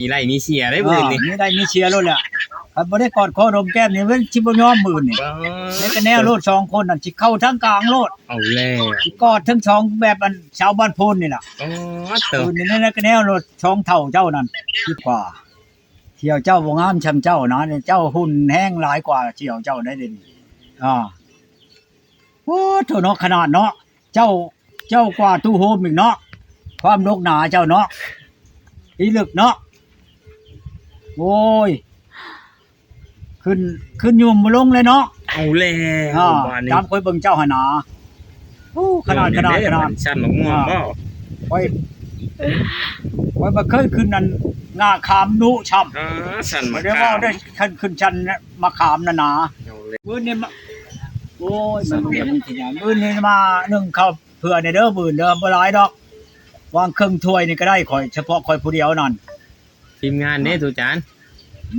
ມີໄລ່ມີເສຍໄດ໋ມື້ນີ້ ມີໄລ່ມີເສຍໂລດແຫຼະ. ຄັນບໍ່ໄດ້ກອດຄໍດົມແກ້ມນີ້ ເພິ່ນຊິບໍ່ຍອມມື້ນີ້. ເຮັດກະແນວໂລດ ສອງຄົນນັ້ນຊິເຂົ້າທາງກາງໂລດ. ເອົາແລ້ວ ຊິກອດທັງສອງແບບອັນຊາວບ້ານໂພນນີ້ລະ. ອໍ ໂຕ ຄືນີ້ແນວກະແນວໂລດ ສອງເຖົ້າເຈົ້ານັ້ນ ຄິດວ່າ ສ່ຽວເຈົ້າບໍ່ງາມຊ່ຳເຈົ້ານະ ເຈົ້າຫຸ່ນແຮງຫຼາຍກວ່າສ່ຽວເຈົ້າໄດ໋ເດນີ້. ອາ ໂອ້ ໂທ້ເນາະ ຂະໜາດເນາະ ເຈົ້າ ເຈົ້າກວ່າຕູ້ໂຮມອີກເນາະ ຄວາມດົກໜາເຈົ້າເນາະ ອີລຶກເນາະ. ໂອ້ຍ ຂຶ້ນ ຂຶ້ນຍົມບໍ່ລົງເລີຍເນາະ. ເອົາແລ້ວ ອາ ບາດນີ້ ຕາມຂ້ອຍເບິ່ງເຈົ້າຫັ້ນນາ. ໂອ້ ຂະໜາດ ຂະໜາດ ຂະໜາດ ຊັ້ນໝາກມ່ວງບໍ່? ຂ້ອຍ ຂ້ອຍບໍ່ເຄີຍຂຶ້ນອັນງາຂາມດຸຊ້ຳ. ຊັ້ນໝາກຂາມ ບໍ່ໄດ້ເວົ້າໄດ້ ຄັນຂຶ້ນຊັ້ນໝາກຂາມນັ້ນນາ. ມື້ນີ້ມາ ໂອ້ຍ ມັນບໍ່ມີທີ່ຫຍັງ. ມື້ນີ້ມາໜຶ້ງເຂົ້າເພື່ອແດ່ເດີ ມື້ນີ້ເດີ ບໍ່ຫຼາຍດອກ ວາງເຄິ່ງຖ້ວຍນີ້ກໍໄດ້ ຂ້ອຍ ສະເພາະຂ້ອຍຜູ້ດຽວນັ້ນ. ທີມງານເດ້ ອາ ຕູຈານ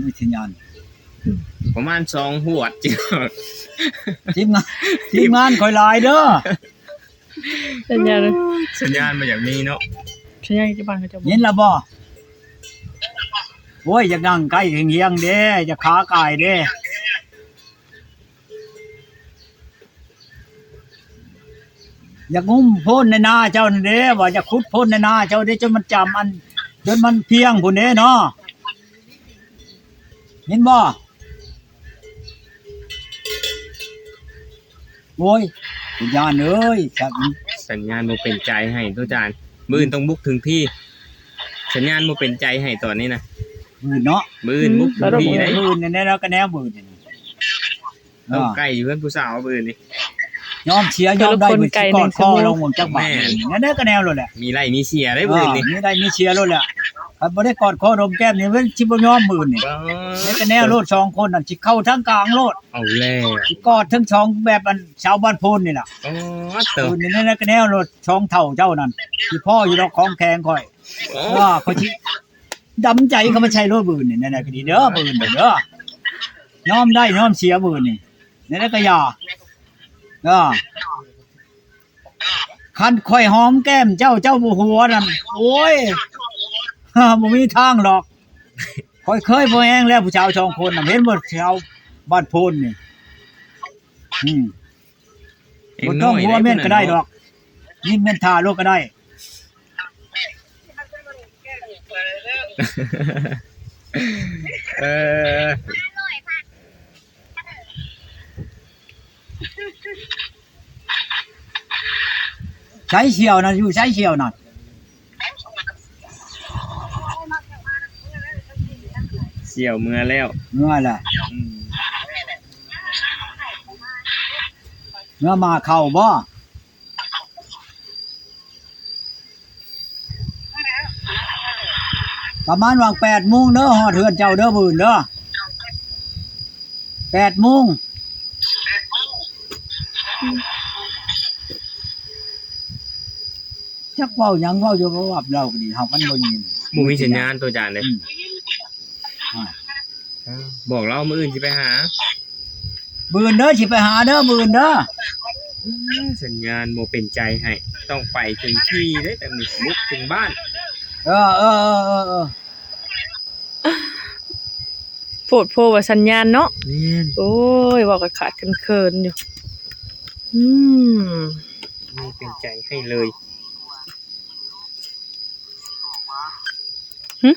ມີທີມງານ ປະມານສອງຫວດ. ທີມງານ ທີມງານຂ້ອຍຫຼາຍເດີ. ສັນຍານ ສັນຍານບໍ່ຢາກມີເນາະ. ສັນຍານຢູ່ບ້ານເຂົາເຈົ້າ ຍິນລະບໍ່? ໂອ້ຍ ຢາກນັ່ງໃກ້ຫຽງໆເດ້ ຢາກຂາກາຍເດ້. ຢາກງຸ້ມໂພນໃນນາເຈົ້ານັ້ນເດ້ ວ່າຢາກຂຸດໂພນໃນນາເຈົ້າເດ້ ຈົນມັນຈຳອັນ ຈົນມັນພຽງພຸ້ນເດ້ເນາະ ເຫັນບໍ່? ໂອ້ຍ ສັນຍານເອີຍ ສັນ ສັນຍານບໍ່ເປັນໃຈໃຫ້ ຕູຈານ ມື້ອື່ນຕ້ອງບຸກເຖິງທີ່. ສັນຍານບໍ່ເປັນໃຈໃຫ້ຕອນນີ້ນະ ມື້ອື່ນເນາະ ມື້ອື່ນບຸກເຖິງທີ່ເດ້. ມື້ອື່ນແນວໃດກໍແນວມື້ອື່ນນີ້ ເອົາ ໃກ້ຢູ່ເຮືອນຜູ້ສາວມື້ອື່ນນີ້. ຍອມເສຍຍອມໄດ້ ແຕ່ລະຄົນໃກ້ໜຶ່ງຊົ່ວໂມງ ແມ່ນ ແນວໃດກໍແນວໂລດແຫຼະ ມີໄລ່ມີເສຍໄດ໋ມື້ອື່ນນີ້. ມີໄລ່ມີເສຍໂລດແຫຼະ ຄັນບໍ່ໄດ້ກອດຄໍດົມແກ້ມນີ້ ເພິ່ນຊິບໍ່ຍອມມື້ນີ້. ເຮັດກະແນວໂລດ ສອງຄົນນັ້ນຊິເຂົ້າທາງກາງໂລດ. ເອົາແລ້ວ ຊິກອດທັງສອງແບບອັນຊາວບ້ານໂພນນີ້ລະ. ອໍ ໂຕ ຄືນີ້ແນວກະແນວໂລດ ສອງເຖົ້າເຈົ້ານັ້ນ ຊິພໍຢູ່ດອກຂອງແຂງຂ້ອຍ. ອໍ ຂ້ອຍຊິ ດຳໃຈເຂົ້າມາໃສ່ໂລດມື້ອື່ນນີ້ ແນວໃດກໍດີເດີ ມື້ອື່ນເດີ ຍອມໄດ້ຍອມເສຍມື້ອື່ນນີ້ ແນວໃດກໍຢ່າ. ເອີ ຄັນຂ້ອຍຫອມແກ້ມເຈົ້າ ເຈົ້າບໍ່ຫົວນັ້ນ ໂອ້ຍ ບໍ່ມີທາງດອກ. ຂ້ອຍເຄີຍພໍແຮງແລ້ວ ຜູ້ສາວສອງຄົນນະ ເຫັນບໍ່ ຊາວບ້ານໂພນນີ້ ອືມ ບໍ່ຕ້ອງຫົວແມ່ນກໍໄດ້ດອກ ຍິ້ມແມ່ນທ່າໂລດກໍໄດ້. ເອີ ໃສສ່ຽວນະ ຢູ່ໃສສ່ຽວນະ? ສ່ຽວເມືອແລ້ວ ເມືອແລ້ວ ອືມ ເມືອມາເຂົ້າບໍ່? ປະມານຫວ່າງແປດໂມງເດີ ຮອດເຮືອນເຈົ້າເດີ ມື້ອື່ນເດີ ແປດໂມງ. ຈັກເວົ້າຫຍັງ ເວົ້າຢູ່ ເວົ້າວັບເລົ່າກໍດີ ເຮົາມັນບໍ່ຍິນ ບໍ່ມີສັນຍານໂຕຈານເດ້. ອືມ ອ່າ ບອກລາວມື້ອື່ນຊິໄປຫາ ມື້ອື່ນເດີ ຊິໄປຫາເດີ ມື້ອື່ນເດີ. ອືມ ສັນຍານບໍ່ເປັນໃຈໃຫ້ ຕ້ອງໄປເຖິງທີ່ເດ້ ແບບນີ້ບຸກເຖິງບ້ານ. ເອີ ເອີ ເອີ ເອີ ເອີ ໂພດໂພວ່າສັນຍານເນາະ. ແມ່ນ ໂອ້ຍ ເວົ້າກະຂາດເຂີນໆຢູ່. ອືມ ບໍ່ເປັນໃຈໃຫ້ເລີຍ. ຫຶ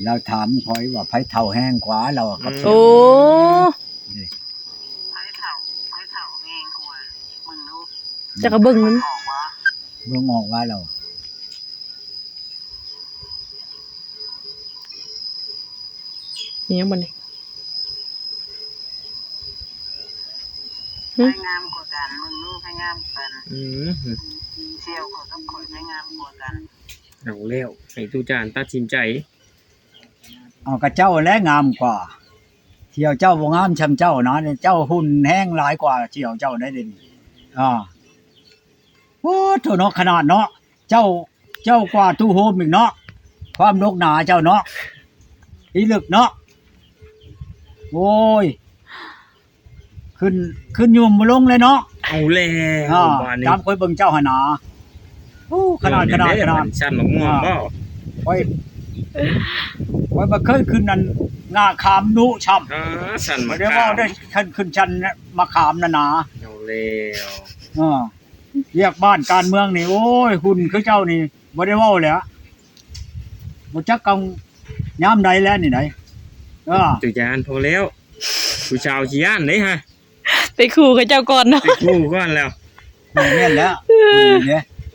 ລາວຖາມຂ້ອຍວ່າໃຜເຖົ້າແຮງກວ່າ ລາວວ່າກັບ ອືມ ໂອ້ ນີ້ ໃຜເຖົ້າ ໃຜເຖົ້າແຮງກວ່າ ເບິ່ງດູ ຈັກກະເບິ່ງມັນ ອອກວ່າ ເບິ່ງອອກວ່າລາວ ມີຫຍັງບໍ່ນີ້? ຫຶ ໃຜງາມກວ່າກັນ ເບິ່ງດູໃຜງາມກວ່າກັນ. ອືມ ສ່ຽວຂ້ອຍກັບຂ້ອຍໃຜງາມກວ່າກັນ. ເອົາແລ້ວ ໃຫ້ຕູ້ຈານຕັດສິນໃຈ. ເອົາ ກະເຈົ້າແຫຼະງາມກວ່າ ສ່ຽວເຈົ້າບໍ່ງາມຊ່ຳເຈົ້ານະ ເຈົ້າຫຸ່ນແຮງຫຼາຍກວ່າສ່ຽວເຈົ້າໄດ໋ເດນີ້. ອາ ໂອ້ ໂທ້ເນາະ ຂະໜາດເນາະ ເຈົ້າ ເຈົ້າກວ່າຕູ້ໂຮມອີກເນາະ ຄວາມດົກໜາເຈົ້າເນາະ ອີລຶກເນາະ. ໂອ້ຍ ຂຶ້ນ ຂຶ້ນຍົມບໍ່ລົງເລີຍເນາະ. ເອົາແລ້ວ ອາ ບາດນີ້ ຕາມຂ້ອຍເບິ່ງເຈົ້າຫັ້ນນາ. ໂອ້ ຂະໜາດ ຂະໜາດ ຂະໜາດ ຊັ້ນໝາກມ່ວງບໍ່? ຂ້ອຍ ຂ້ອຍບໍ່ເຄີຍຂຶ້ນນັ້ນ ງາຂາມດຸຊ້ຳ. ເອີ ຊັ້ນ ບໍ່ໄດ້ເວົ້າໄດ້ ຄັນຂຶ້ນຊັ້ນມະຂາມນະນາ. ເອົາແລ້ວ ເອີ ວຽກບ້ານການເມືອງນີ້ ໂອ້ຍ ຫຸ່ນຄືເຈົ້ານີ້ ບໍ່ໄດ້ເວົ້າແຫຼະ ບໍ່ຈັກກຳຍາມໃດແລ້ວນີ້ໃດ. ເອີ ຕຸຈານ ພໍແລ້ວ ຜູ້ສາວຊິຢ້ານເດ້ຮະ ໄປຂູ່ເຂົາເຈົ້າກ່ອນເນາະ ໄປຂູ່ກ່ອນແລ້ວ. ແມ່ນແລ້ວ ເອີ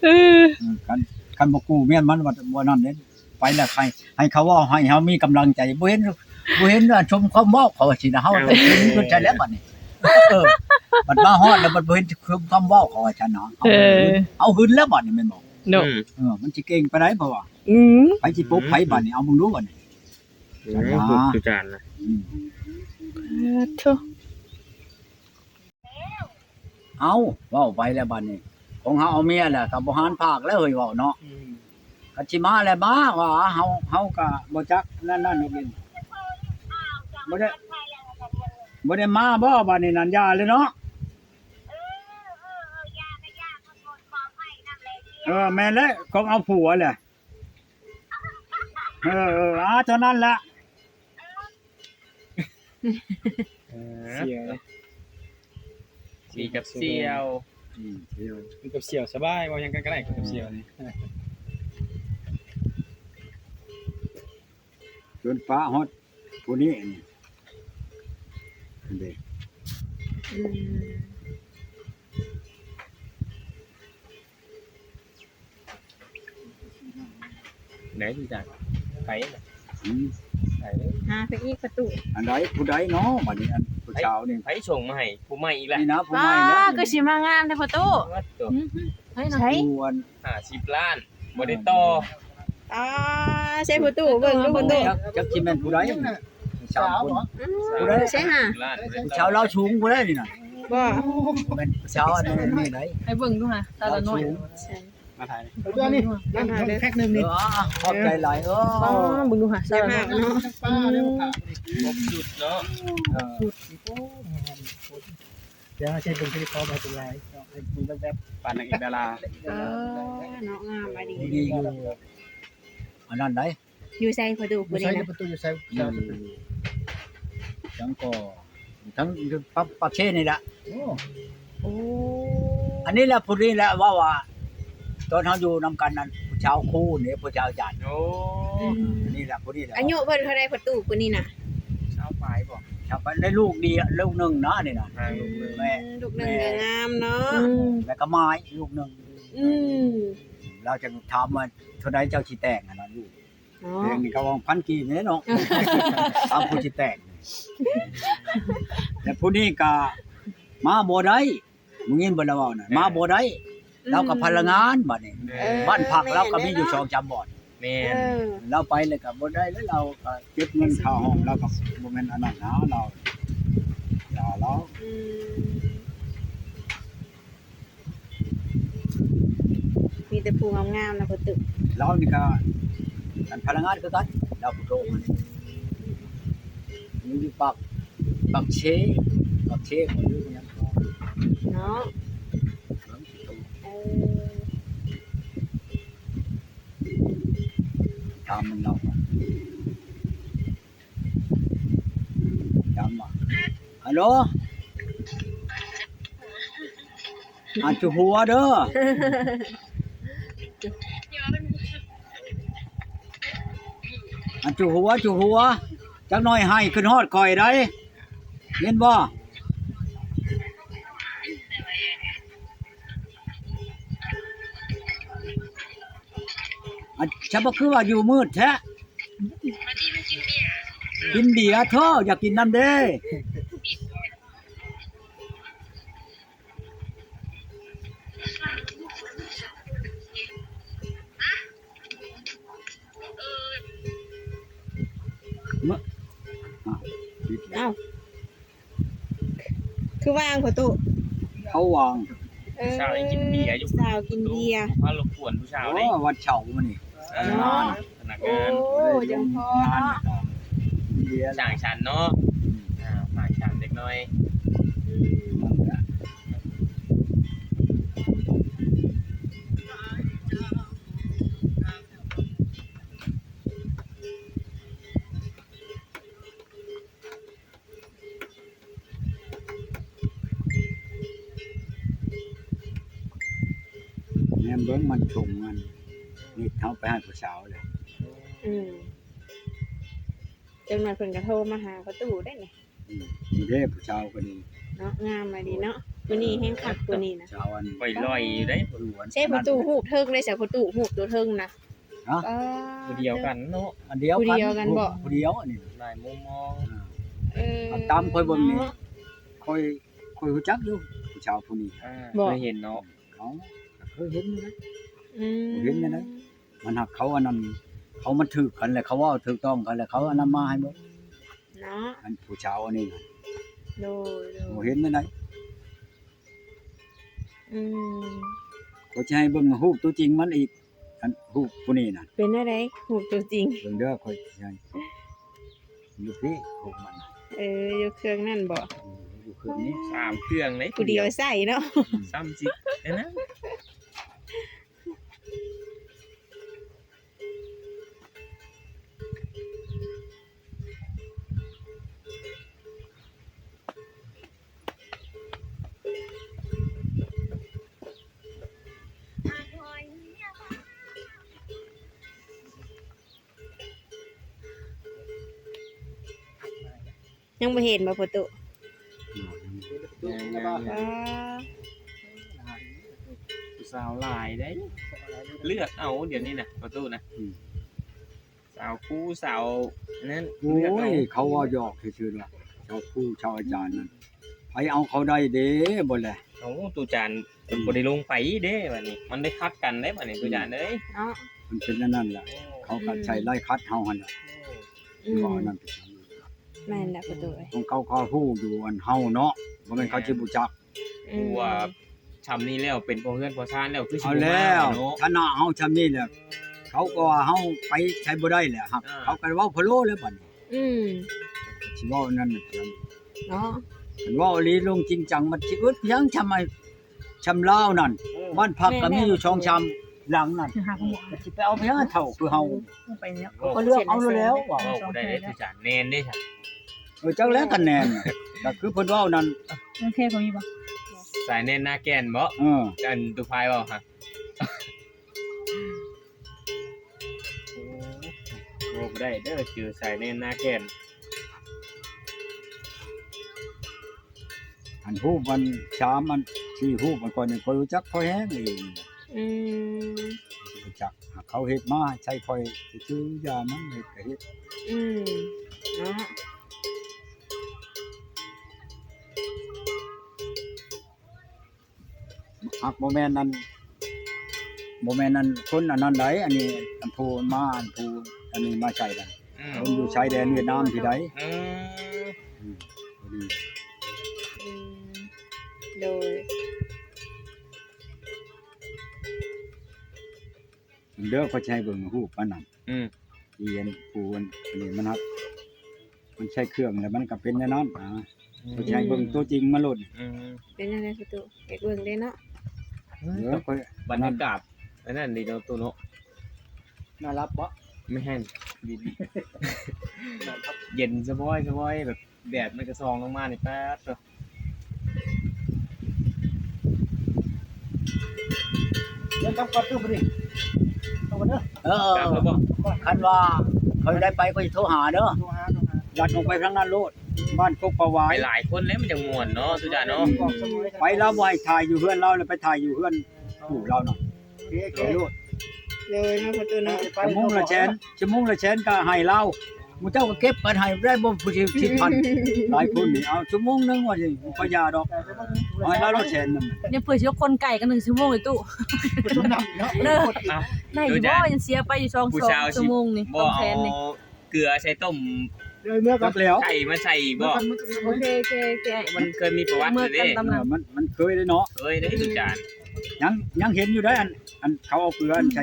ເອີ ຄັນ ຄັນບໍ່ກູ້ເມຍມັນວ່າ ບໍ່ນັ້ນເດ້ ໄປແລ້ວໃຫ້ ໃຫ້ເຂົາເວົ້າ ໃຫ້ເຮົາມີກຳລັງໃຈ. ບໍ່ເຫັນ ບໍ່ເຫັນວ່າຊົມຄວາມເວົ້າ ເຂົາວ່າຊີ້ນະ ເຮົາເຫັນຈົນໃຈແລ້ວບັດນີ້. ເອີ ບັດມາຮອດແລ້ວ ບັດບໍ່ເຫັນຊົມຄວາມເວົ້າ ເຂົາວ່າຊັ້ນນະ. ເອີ ເຮົາຫຶນແລ້ວບັດນີ້ແມ່ນບໍ່? ເນາະ ເອີ ມັນຊິເກັ່ງປານໃດ ເພາະວ່າ ອືມ ໃຜຊິປົກໃຜບັດນີ້ ເອົາເບິ່ງດູບັດນີ້. ເອີ ສາທຸ ທຸກຈານນະ ອືມ ສາທຸ. ເອົ້າ ເວົ້າໄປແລ້ວບັດນີ້ ຂອງເຮົາເອົາເມຍແລ້ວກໍບໍ່ຫານພາກແລ້ວເຮີ້ຍ ເວົ້າເນາະ. ອືມ ຄັນຊິມາແລ້ວມາ ວ່າເຮົາ ເຮົາກໍບໍ່ຈັກນັ້ນໆ ບໍ່ໄດ້ ບໍ່ໄດ້ມາບໍ່ບັດນີ້ນັ້ນ ຢ່າເລີຍເນາະ. ເອີ ແມ່ນແຫຼະ ຂອງເອົາຜົວແຫຼະ. ເອີ ເອີ ອາ ເທົ່ານັ້ນລະ. ເອີ ສຽວ ມີກັບສຽວ ອືມ ສຽວ ມີກັບສຽວສະບາຍ ເວົ້າຫຍັງກັນກໍໄດ້ກັບສຽວນີ້. ຈົນປະຮອດຜູ້ນີ້ນີ້ ເດ້ ອືມ. ໄດ້ຄືກັນ ໄປນະ ອືມ ໄປ ຫາໄປອີກປະຕູ ອັນໃດ ຜູ້ໃດເນາະ ບັດນີ້ ອັນຜູ້ສາວນີ້ ໃຜສົ່ງມາໃຫ້ ຜູ້ໃໝ່ອີກແລ້ວ ນີ້ນະ ຜູ້ໃໝ່ນະ ຄືຊິມາງາມແທ້ພໍ່ຕູ້ ໂອ້ໂຕ ອືມ ໃຜນະ ໃຜ ຜູ້ອັນ ຫ້າສິບລ້ານ ບໍ່ໄດ້ຕໍ່ ອ່າ ໃສ່ພໍ່ຕູ້ເບິ່ງດູພໍ່ຕູ້ ຈັກ ຈັກຊິແມ່ນຜູ້ໃດ ສາມຄົນ ອືມ ຜູ້ໃດ ໃສ່ຫາ ຜູ້ສາວລາວສູງຜູ້ໃດນີ້ນະ ບໍ່ ແມ່ນສາວອັນນີ້ໃດ ໃຫ້ເບິ່ງດູຫາ ຕາລະນ້ອຍ ມາຖ່າຍ ເອົາຕົວນີ້ ນັ້ນແພັກໜຶ່ງນີ້ ເອີ ຂອບໃຈຫຼາຍ ເອີ ເບິ່ງດູຫາ ໃສ່ຫາເນາະ ຄົບຊຸດເນາະ ເອີ ດຽວໃຫ້ເບິ່ງທີ່ຂໍບໍ່ເປັນໄລເນາະ ໃຫ້ເບິ່ງແວບໆ ປານນາງເອກດາລາ ເອີ ເນາະ ງາມອີ່ຫຼີ ດີຢູ່ ອັນນັ້ນໃດ ຢູ່ໃສພໍ່ຕູ້ຜູ້ນີ້ນະ ຢູ່ໃສ ຢູ່ໃສ ຢູ່ ຈັ່ງກໍ ທັງຢູ່ປາກ ປາກເຊນີ້ແຫຼະ ໂອ້ ໂອ້ ອັນນີ້ແຫຼະ ຜູ້ນີ້ແຫຼະ ເວົ້າວ່າ ຕອນເຮົາຢູ່ນຳກັນນັ້ນ ຜູ້ຊາວຄູນີ້ ຜູ້ຊາວຈັນ ໂອ້ ອືມ ນີ້ແຫຼະ ຜູ້ນີ້ແຫຼະ ອາຍຸເພິ່ນເທົ່າໃດພໍ່ຕູ້ຜູ້ນີ້ນະ ຊາວປາຍບໍ່ ຊາວປາຍ ໄດ້ລູກດຽວ ລູກໜຶ່ງນະ ນີ້ນະ ອ່າ ລູກໜຶ່ງ ແມ່ນ ອືມ ລູກໜຶ່ງກໍງາມເນາະ ອືມ ແລ້ວກໍໝາຍລູກໜຶ່ງ ອືມ ລາວຈຶ່ງຖາມວ່າ ເທົ່າໃດເຈົ້າຊິແຕ່ງຫັ້ນນະ ລູກ ເນາະ ແພງນີ້ກໍວ່າພັນກີບນີ້ເນາະ ຕາມຜູ້ຊິແຕ່ງ ແລະຜູ້ນີ້ກໍມາບໍ່ໄດ້ ມຶງຍິນບໍ່ລາວເວົ້ານະ ແມ່ນ ມາບໍ່ໄດ້ ອືມ ລາວກໍພະລະງານບັດນີ້ ເອີ ບ້ານພັກລາວກໍມີຢູ່ ແມ່ນແຫຼະເນາະ ສອງສາມບ່ອນ ແມ່ນ ເອີ ລາວໄປແລ້ວກໍບໍ່ໄດ້ ແລ້ວລາວກໍເກັບເງິນຄ່າຫ້ອງ ລາວກໍບໍ່ແມ່ນອັນນັ້ນນະ ລາວ ຢ່າລາວ ອືມ. ມີແຕ່ຜູ້ງາມໆນະພໍ່ຕູ້ ລາວນີ້ກະ ອັນພະນັກງານຄືກັນ ລາວຜູ້ໂທມານີ້ ຢູ່ປາກ ປາກເຊ ປາກເຊບໍ່ຮູ້ຫຍັງເນາະ ເອີ ຖາມນຳລາວ ຈຳວ່າ ຮັລໂຫຼ ອາດຈະຫົວເດີ ອາດຈະຫົວ ຈະຫົວ ຈັກໜ້ອຍໄຫ້ຂຶ້ນຮອດຂ້ອຍໄດ໋ ຍິນບໍ່? ອັນ ສະບາຍ ຄືວ່າຢູ່ມືດແທ້ ກິນເບຍເທີ ຢາກກິນນຳເດ້. ເອົ້າ ຄືວ່າງພໍ່ຕູ້ ເຂົາວ່າງ ເອີ ຜູ້ສາວກິນເບຍຢູ່ ຜູ້ສາວກິນເບຍ ບໍ່ພາລົບກວນຜູ້ສາວເດ້ ໂອ້ ວັນເສົາມື້ນີ້ ເອີ ພະນັກງານ ໂອ້ ຍັງພໍເນາະ ເບຍ ສ້າງສັນເນາະ ອືມ ອ່າ ສ້າງສັນເດັກນ້ອຍ ອືມ. ເບິ່ງມັນສົ່ງອັນນີ້ເຮົາໄປໃຫ້ຜູ້ສາວແລ້ວ. ອືມ ຈັກໜ້ອຍເພິ່ນກໍໂທມາຫາພໍ່ຕູ້ໄດ້ນີ້. ອືມ ນີ້ເດ້ຜູ້ສາວຄົນນີ້ເນາະ ງາມອີ່ຫຼີເນາະ. ຜູ້ນີ້ແຮງຄັກ ຜູ້ນີ້ນະ ສາວອັນ ຂ້ອຍລອຍຢູ່ເດ້. ໃຊ້ພໍ່ຕູ້ຮູບເທິງເດ້ ໃຊ້ພໍ່ຕູ້ຮູບຕົວເທິງນະ. ຮະ? ຜູ້ດຽວກັນເນາະ ອັນດຽວກັນ ຜູ້ດຽວກັນບໍ? ຜູ້ດຽວອັນນີ້ ຫຼາຍມຸມມອງ. ເອີ ຕາມຂ້ອຍເບິ່ງນີ້ ຂ້ອຍ ຂ້ອຍຮູ້ຈັກຢູ່ຜູ້ສາວຜູ້ນີ້. ບໍ່ ເຄີຍເຫັນເນາະ. ເອົ້າ ເຄີຍເຫັນຢູ່ນະ. ອືມ ເຫັນຢູ່ນະ. ມັນຫາກເຂົາອັນນັ້ນ ເຂົາມັນຖືກກັນແຫຼະ ເຂົາເວົ້າຖືກຕ້ອງກັນແຫຼະ ເຂົາອັນນັ້ນມາໃຫ້ໝົດເນາະ ອັນຜູ້ສາວອັນນີ້ນະ. ໂດຍ ໂດຍ ບໍ່ເຫັນແນວໃດ. ອືມ ຂ້ອຍຊິໃຫ້ເບິ່ງຮູບຕົວຈິງມັນອີກ ອັນຮູບຜູ້ນີ້ນະ. ເປັນແນວໃດຮູບຕົວຈິງ? ເບິ່ງເດີ ຂ້ອຍຊິໃຫ້ ຢູ່ພີ້ຮູບມັນນະ. ເອີ ຢູ່ເຄື່ອງນັ້ນບໍ? ອືມ ຢູ່ເຄື່ອງນີ້ ສາມເຄື່ອງເດ້ ຜູ້ດຽວໃຊ້ເນາະ. ອືມ ຊ້ຳຊິອັນນັ້ນ. ຍັງບໍ່ເຫັນບໍ່ພໍ່ຕູ້? ຍັງ ຍັງ ຍັງ ຍັງ. ອ່າ ຜູ້ສາວຫຼາຍເດ້ ເລືອກເອົາດຽວນີ້ນະພໍ່ຕູ້ນະ. ອືມ ສາວຄູສາວນັ້ນ ໂອ້ຍ ເລືອກເອົາ. ເຂົາເວົ້າຢອກຊື່ໆດອກ ຊາວຄູຊາວອາຈານນັ້ນ ໃຜເອົາເຂົາໄດ້ເດ້ ບໍ່ແລະ. ເອົາ ຕູຈານ ເພິ່ນ ອືມ ບໍ່ໄດ້ລົງໄປເດ້ ບາດນີ້ມັນໄດ້ຂັດກັນເດ້ ບາດນີ້ ອືມ ຕູຈານເອີຍ ເນາະ. ມັນເປັນອັນນັ້ນແຫຼະ ອືມ ເຂົາກໍໃຊ້ໄລ່ຂັດເຮົາຫັ້ນແຫຼະ. ອືມ ວ່າອັນນັ້ນເປັນຫຍັງ? ແມ່ນແຫຼະພໍ່ຕູ້ເອີຍ ຂອງເຂົາກໍຮູ້ຢູ່ ອັນເຮົາເນາະ ບໍ່ແມ່ນເຂົາຊິບໍ່ຈັກ. ອືມ ຮູ້ວ່າຊ່ຳນີ້ແລ້ວ ເປັນພໍ່ເຮືອນພໍ່ຊານແລ້ວ ຄືຊິບໍ່ມາເນາະ. ຖານະເຮົາຊ່ຳນີ້ແຫຼະ ເຂົາກໍວ່າເຮົາໄປໃສບໍ່ໄດ້ແຫຼະ ເຂົາກໍເວົ້າພະໂລແລ້ວບາດນີ້. ອືມ ຊິເວົ້າອັນນັ້ນເນາະ ຄັນເວົ້າອີ່ຫຼີລົງຈິງຈັງ ມັນຊິອຶດຫຍັງຊ່ຳ ຊ່ຳລາວນັ້ນ. ເອີ ບ້ານພັກກໍມີຢູ່ສອງສາມຫຼັງນັ້ນ ຊິໄປເອົາໄປຫາເຖົ້າຄືເຮົາ ໄປແລ້ວ ກໍເລືອກເອົາແລ້ວ ເວົ້າບໍ່ໄດ້ເດ້ ຄືຈານແມ່ນເດ້. ເອີ ຈັກແລ້ວ ຄັນແມ່ນ ກໍຄືເພິ່ນເວົ້ານັ້ນ. ໂອເຄ ບໍ່ມີບໍ່? ສາຍແໜ້ນໜ້າແກ່ນບໍ່? ເອີ ອັນຕູ້ພາຍເວົ້າຫະ. ໂອ້ ເວົ້າບໍ່ໄດ້ເດີ ເຈີສາຍແໜ້ນໜ້າແກ່ນ. ອັນຮູບມັນສາມອັນສີ່ຮູບມັນ ຂ້ອຍນີ້ຂ້ອຍຮູ້ຈັກພໍແຮງເອງ. ອືມ ຮູ້ຈັກ ເຂົາເຮັດມາໃສ່ຂ້ອຍຊື່ໆ ຢ່າມັນເຮັດກໍເຮັດ. ອືມ ເນາະ. ຫາກບໍ່ແມ່ນອັນ ບໍ່ແມ່ນອັນຄົນອັນນັ້ນໃດ ອັນນີ້ອັນຜູ້ມາ ອັນຜູ້ອັນນີ້ມາໃສ່ນັ້ນ. ອືມ ຄົນຢູ່ຊາຍແດນຫວຽດນາມພີ້ໃດ. ອືມ ອືມ ພໍດີ. ອືມ ໂດຍ ເດີ ຂ້ອຍຊິໃຫ້ເບິ່ງຮູບມັນນະ. ອືມ ອີ່ອັນຜູ້ອັນນີ້ມັນຮັກ ມັນໃຊ້ເຄື່ອງແລ້ວມັນກໍເປັນແນວນັ້ນນະ. ອືມ ຂ້ອຍຊິໃຫ້ເບິ່ງຕົວຈິງມາໂລດ. ອືມ ເປັນຈັ່ງໃດປະຕູ ຢາກເບິ່ງເດ້ເນາະ. ເອີ ຂ້ອຍ ບັນຍາກາດອັນນັ້ນດີເນາະຕູ້ເນາະ. ນອນຫຼັບບໍ່? ແມ່ນ ເຢັນສະບາຍໆ ແບບ ແດດມັນກໍສ່ອງລົງມານີ້ ປາດໂທ້. ເດີ ກັບກ່ອນເດີ ບາດນີ້ ເອົາກ່ອນເດີ. ເອີ ກັບແລ້ວບໍ່? ຄັນວ່າຂ້ອຍໄດ້ໄປ ຂ້ອຍຊິໂທຫາເດີ. ໂທຫາ ໂທຫາ. ລັດອອກໄປທາງນັ້ນໂລດ ບ້ານກົກປາຫວາຍ. ໄປຫຼາຍຄົນແລ້ວມັນຈັ່ງມ່ວນເນາະ ຕູຈານເນາະ. ໄປລາວບໍ່ໃຫ້ຖ່າຍຢູ່ເຮືອນລາວ ແລ້ວໄປຖ່າຍຢູ່ເຮືອນ ໂອ້ ເຈົ້າເນາະ. ໂອເຄ ໂອເຄ ໂລດ. ໂດຍເນາະ ປະຕູເນາະ. ຊົ່ວໂມງລະແສນ ຊົ່ວໂມງລະແສນກໍໃຫ້ລາວ. ໝູ່ເຈົ້າກໍເກັບກັນໃຫ້ໄດ້ບໍ່ ຜູ້ທີ່ສິບພັນ ຫຼາຍຄົນນີ້. ເອົາ ຊົ່ວໂມງໜຶ່ງວ່າຊິ ບໍ່ຢາດອກ ເອົາໃຫ້ລາວລະແສນໜຶ່ງ. ຍັງເພື່ອຊິຄົນໄກກັນໜຶ່ງຊົ່ວໂມງ ໄອ້ຕູ້ ເດີ. ໄດ້ຢູ່ບໍ່? ຍັງເສຍໄປຢູ່ສອງ ສອງຊົ່ວໂມງນີ້ ສອງແສນນີ້. ເກືອໃສ່ຕົ້ມ ເອົາເມືອກັບແລ້ວ ໄຂ່ມາໃສ່ບໍ່? ໂອເຄ ໂອເຄ ໂອເຄ. ມັນເຄີຍມີປະຫວັດເດ້. ເອີ ມັນ ມັນເຄີຍເດ້ເນາະ. ເຄີຍເດ້ ອືມ ອາຈານ. ຍັງ ຍັງເຫັນຢູ່ໄດ໋ ອັນ ອັນເຂົາເອົາເກືອ ອັນໃສ່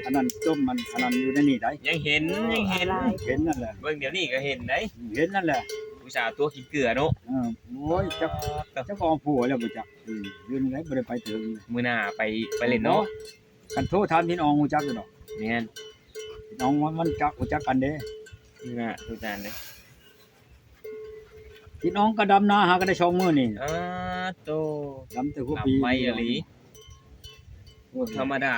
ອັນນັ້ນຕົ້ມ ມັນ ອັນນັ້ນຢູ່ໃນນີ້ໄດ໋. ຍັງເຫັນ ເອີ ຍັງເຫັນ ເຫັນນັ້ນແຫຼະ. ເບິ່ງດຽວນີ້ກໍເຫັນໄດ໋. ເຫັນນັ້ນແຫຼະ. ອຸດສ່າຕົວະກິນເກືອເນາະ. ເອີ ໂອ້ຍ ຈັກ ຈັກເອົາຜົວແລ້ວບໍ່ຈັກ. ເອີ ຢູ່ນີ້ໄດ໋ ບໍ່ໄດ້ໄປເຖິງ. ມື້ໜ້າໄປ ໄປຫຼິ້ນເນາະ. ຄັນໂທຖາມພິນອອງຮູ້ຈັກຢູ່ດອກ. ແມ່ນ ພິນອອງມັນ ມັນຈັກ ຮູ້ຈັກກັນເດ້. ນີ້ນະ ຮູ້ຈັກເດ້. ພິນອອງກໍດຳນາຫາກໍໄດ້ສອງມື້ນີ້. ອາໂຕ ດຳແຕ່ຫົວປີ. ດຳໄວອີ່ຫຼີ ບໍ່ທຳມະດາ.